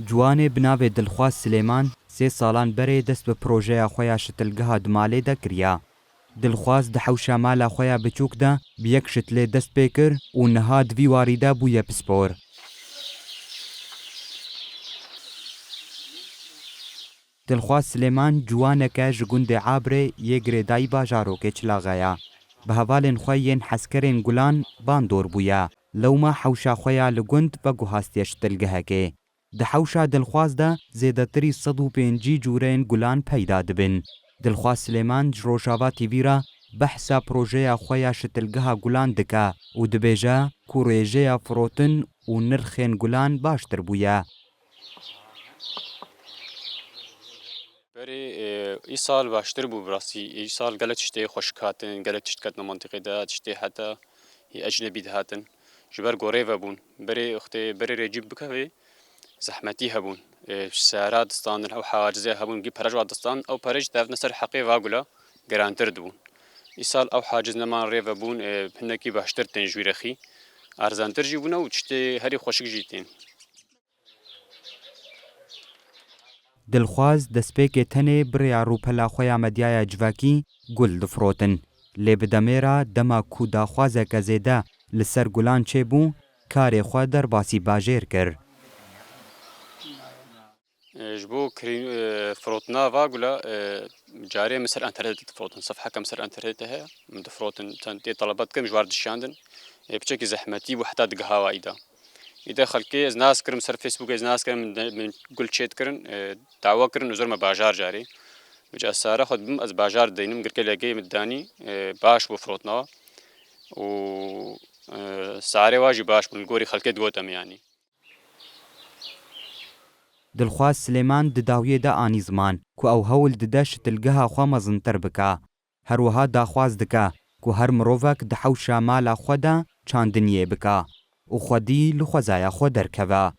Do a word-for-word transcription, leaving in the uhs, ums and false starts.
Ciwanê bi navê Dilxwaz Silêman sê salan berê dest bi projeya xwe ya şitilgeha di malê de kiriya. Dilxwaz di hewşa mala xwe ya biçûk de bi yek şitilê dest pê kir û niha di vî warî de bûye pispor. Dilxwaz Silêman ciwaneke ji gundê Abrê yê girêdayî bajarokê Çilaxa ye. Bi hevalên xwe yên hezkerên gulan bandor bûye. Lewma hewşa xwe ya li gund veguhastiye şitilgehekê. Di hewşa Dilxwaz de zêdetirî sed û pêncî cûreyên gulan peyda dibin. Dilxwaz Silêman ji Rojava T V re behsa projeya xwe ya şitilgeha gulan dike û dibêje ku rêjeya firotin û nirxên gulan baştir bûye. Berê, e, îsal baştir bû bi rastî. Îsal gelek tiştê xweşik hatin, gelek tişt ketine mentiqê de, tiştê heta yê ecnebî dihatin. Ji ber gorê vebûn. Berê wextê berê rê cî bikevê, zehmetî hebûn. E, sehera distandin, ew hacizê hebûn, gî pere ji wa distan, ew pere jî tevdine ser heqê va gula, gerantir dibûn. Îsal ew haciz neman rê vebûn, e, hinekî baştir tên ji wî rexî. Erzantir jî bûne û tiştê herî xweşik jî tên. Dilxwaz destpêkê tenê bi rêya rûpela xwe ya medyaya civakî gul difirotin. Lê bi demê re dema ku daxwazeke zêde li ser gulan çêbû, karê xwe derbasî bajêr kir. E, ji bo kirî-, e, firotina va gula, e, carê min ser enternetê difirotin. Sefheke min ser enternetê heye. Min difirotin, çend tê teleba dikim ji war dişiyandin. E, piçekî zehmetî bû heta digiha wa îda. Îde xelkê ez nas kirim ser Facebookê, ez nas kirim min, min gul çêt kirin, e, dawa kirin û zor me bajar carê. Vêca sare xwe dibim ez bajar dideynim, girkê legê min didanî, e, baş bû firotina wa. Û, e, sarê wa jî baş bûn, li gorî xelkê digote min yanî. Dilxwaz Silêman di dawiyê de anî ziman ku ew hewl dide şitilgeha xwe mezintir bike. Her wiha daxwaz dike ku her mirovek di hewşa mala xwe de çandiniyê bike û xwedî li xwezaya xwe derkeve.